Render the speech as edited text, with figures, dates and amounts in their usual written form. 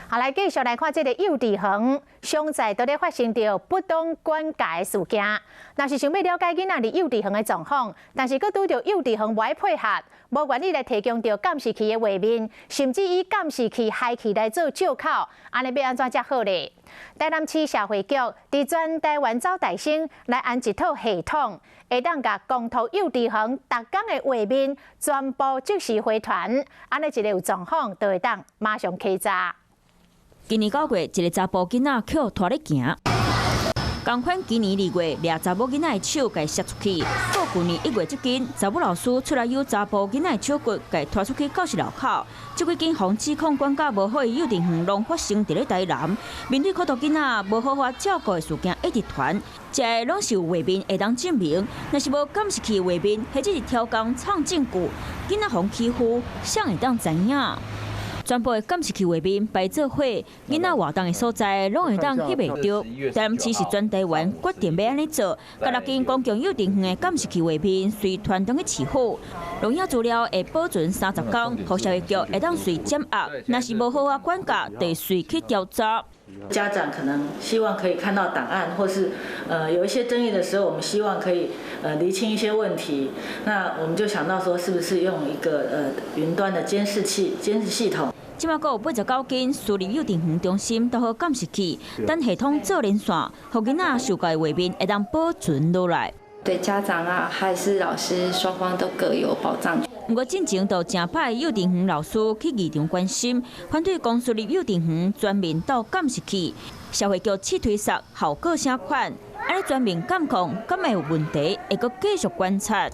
好，來繼續來看這个幼稚園，上載都咧發生著不當管教的事件。若是想欲了解囡仔佇幼稚園的狀況，但是閣拄著幼稚園無愛配合，無願意來提供著監視器的畫面，甚至以監視器害器來做藉口，按呢欲按怎才好咧？台南市社會局佇全台灣走大先來安一套系統，會當共公托幼稚園逐工的畫面全部即時回傳，按呢一个有狀況，就會當馬上稽查。今年9月，一个查埔囡仔予拖咧行，仝款今年2月，掠查某囡仔的手共摔出去。到舊年1月至今，查某老師出來有查埔囡仔的手骨，共拖出去教室樓口。這幾間予指控管教無好的幼稚園，攏發生佇咧台南。面對苦毒囡仔無好好照顧的事件一直傳，這个攏是有畫面會當證明。若是無監視器畫面，或者是刁工藏證據，囡仔予欺負，誰會當知影？全部的監視器畫面擺做伙，囡仔活動的所在，攏會當翕會著。台南市是全台灣決定欲按呢做，共六間公共幼稚園的監視器畫面隨傳轉去市府，錄影資料會保存30工，予社會局會當隨掌握。若是無好好管教，就隨去調查。家長可能希望可以看到檔案，或是有一些爭議的時候，我們希望可以釐清一些問題。那我們就想到說，是不是用一個雲端的監視器、監視系統？這馬閣有89間私立幼稚園中心都好監視器，等系統做連線，予囡仔受教的畫面會當保存落來。對家長啊，還是老師，雙方都各有保障。毋過進前就誠歹幼稚園老師去議場關心，反對公私立幼稚園全面鬥監視器，社會局試推說效果啥款？按呢全面監控，敢會有問題？會閣繼續觀察。